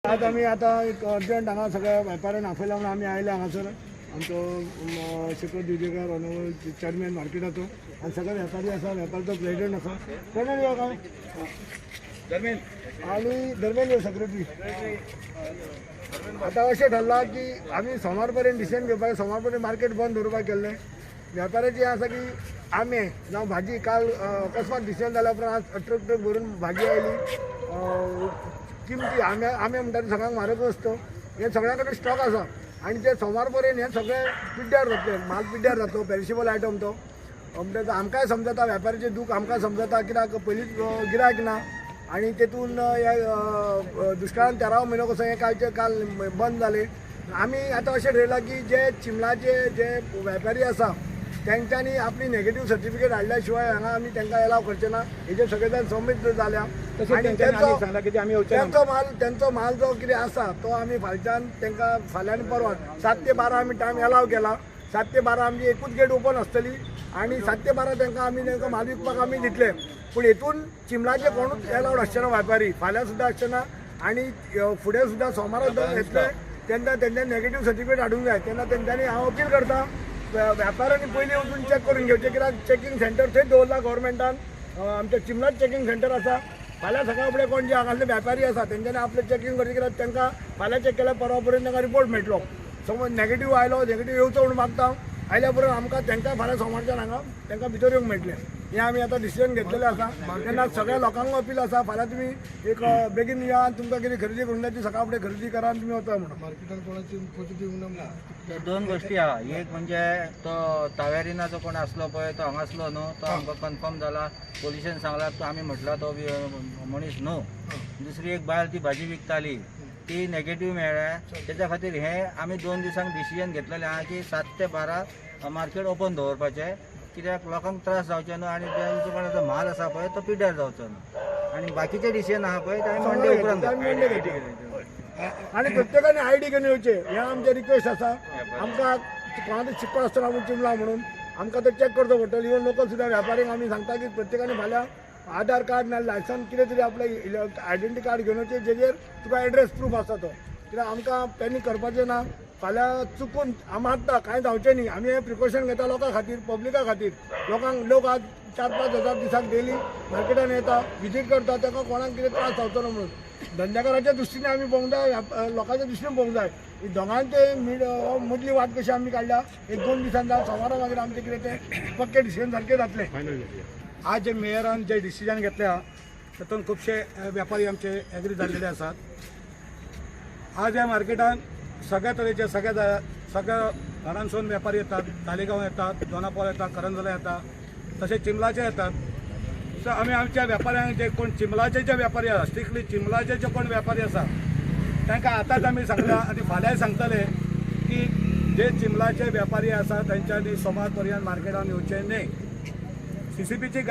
आज आमी आतां एक अर्जंट हांगा सगळ्या वेपाऱ्यांक आपयला म्हणून आमी आयले हांगासर. आमचो शेखर दिवजेकर, ऑनरेबल चेअरमॅन मार्केटाचो, आनी सगळे वेपारी आसा, वेपाराचो प्रेसिडेंट आसा. प्रेसिडेंट यो काय आनी दरम्यान यो सेक्रेटरी. आतां अशें ठरलां की आमी सोमार पर्यंत डिसिजन घेवपाक, सोमार पर्यंत मार्केट बंद दवरपाक केल्लें. वेपाराचें आसा की आंबे जावं भाजी, काल अकस्मात डिसिजन जाल्या उपरांत आज ट्रक ट्रक भरून भाजी आयली. किमती आंबे, आंबे म्हणटा ते सगळ्यांक म्हारग वस्तू. हें सगळ्यां कडेन स्टॉक आसा आनी ते सोमार पर्यंत हें सगळें पिड्ड्यार जातलें, माल पिड्ड्यार जातलो, पेरिशेबल आयटम तो. म्हणटकच आमकांय समजता वेपाराचें दूख, आमकां समजता कित्याक पयलींच गिरायक ना आनी तेतून ह्या दुश्काळान तेरावो म्हयनो कसो हें कालचें काल बंद जालें. आमी आतां अशें ठरयलां की जे चिमलाचे जे वेपारी आसा तेंच्यांनी आपली नेगेटीव सर्टिफिकेट हाडल्या शिवाय हांगा आमी तांकां एलाव करचे ना. हेजेर सगळे जाण संमत जाल्या. तशेंच आनी तेंच्यांनी आनी तेंचो सांगलां की ते आमी येवचे ना. तेंचो माल जो कितें आसा तो आमी फालच्यान तांकां फाल्यां आनी परवां 7 ते 12 आमी टायम एलाव केला. 7 ते 12 आमची एकूच गेट ओपन आसतली आनी 7 ते 12 तांकां आमी तांकां माल विकपाक आमी दितले. पूण हेतून चिमलाचे कोणूच एलावड आसचे ना व्यापारी, फाल्यां सुद्दां आसचे ना आनी फुडें सुद्दां सोमारा सुद्दां येतले तेन्ना तेंच्यांनी नेगेटीव सर्टिफिकेट हाडूंक जाय. तेन्ना तेंच्यांनी हांव अपील करता, व्यापाऱ्यांनी पयलीं वचून चॅक करून घेवचें, कित्याक चॅकिंग सेंटर थंय दवरला गव्हर्मेंटान. आमच्या चिमलात चॅकिंग सेंटर आसा. फाल्यां सकाळ फुडें कोण जे हांगासले व्यापारी आसा तेंच्यांनी आपलें चॅकिंग करचें, कित्याक तांकां फाल्यां चॅक केल्यार परवा पर्यंत तांकां रिपोर्ट मेळटलो. समज नेगेटीव आयलो, नेगेटीव येवचो म्हणून मागता, आयल्या उपरांत आमकां तांकां फाल्यां सोमारच्यान हांगा तांकां भितर येवंक मेळटलें. हें आमी आतां डिसिजन घेतलेलें आसा. तेन्ना सगळ्या लोकांक अपील आसा, फाल्यां तुमी एक बेगीन या आनी तुमकां कितें खरेदी करूंक जाय ती सकाळ फुडें खरेदी करा आनी तुमी वता म्हणून. मार्केटात कोणाची पॉझिटिव्ह ना. ते दोन गोष्टी आहा. एक म्हणजे तो तावेरिनाचो कोण आसलो पळय, तो हांगा आसलो न्हू, तो आमकां कन्फर्म जाला. पोलिसान सांगला तो, आमी म्हटला तो बी मनीस न्हू. दुसरी एक बायल ती भाजी विकताली, ती नेगेटीव मेळ्ळ्या. तेच्या खातीर हे आमी 2 दिसांक डिसिजन घेतलेलें आहा की 7 ते 12 मार्केट ओपन दवरपाचें, कित्याक लोकांक त्रास जावचे न्हू आनी तेंचो कोणाचो म्हाल आसा पळय तो पिड्ड्यार जावचो न्हू. आनी बाकीचे डिसिजन आहा पळय ते आमी मंडे उपरांत. मंडे घेतले आनी प्रत्येकाने आयडी घेवन येवचे हें आमचें रिक्वेस्ट आसा. आमकां कोणाचो शिक्को आसतना आमी चिमला म्हणून आमकां तो चॅक करचो पडटलो. इवन लोकल सुद्दां व्यापाऱ्यांक आमी सांगता की प्रत्येकाने फाल्यां आधार कार्ड ना लायसन्स कितें तरी आपलें आयडेंटिटी कार्ड घेवन येवचें, जेजेर तुका एड्रेस प्रूफ आसा तो, कित्याक आमकां पॅनीक करपाचें ना. फाल्यां चुकून मागता कांय जावचें न्ही. आमी हें प्रिकॉशन घेता लोकां खातीर, पब्लिका खातीर. लोकांक, लोक आज 4-5 हजार दिसाक डेली मार्केटान येता, विजीट करता, ताका कोणाक कितें त्रास जावचो ना म्हणून. धंदेकाराच्या दृश्टीने आमी पळोवंक जाय, लोकांच्या दृश्टीन पळोवंक जाय. ही दोगांचे मिड मदली वाट कशी आमी काडल्या. एक दोन दिसान जावं, सोमारा मागीर आमचें कितें तें पक्कें डिसिजन सारकें जातलें. आज जे मेयरान जे डिसिजन घेतल्या तातूंत खुबशे व्यापारी आमचे एग्री जाल्लेले आसात. आज ह्या मार्केटान सगळ्या तरेचे, सगळ्या सगळ्या घरांसून व्यापारी येतात. तालिगांव येतात, दोनापावल येतात, करंजला येतात, तशेंच चिमलाचे येतात. सो आमी आमच्या व्यापाऱ्यांक, जे कोण चिमलाचे जे व्यापारी आसा, स्ट्रिक्टली चिमलाचे जे कोण व्यापारी आसा तांकां आतांच आमी सांगला आनी फाल्यांय सांगतले की जे चिमलाचे व्यापारी आसा तेंच्यांनी सोमार पर्यंत मार्केटान येवचे न्ही. सीसीपीची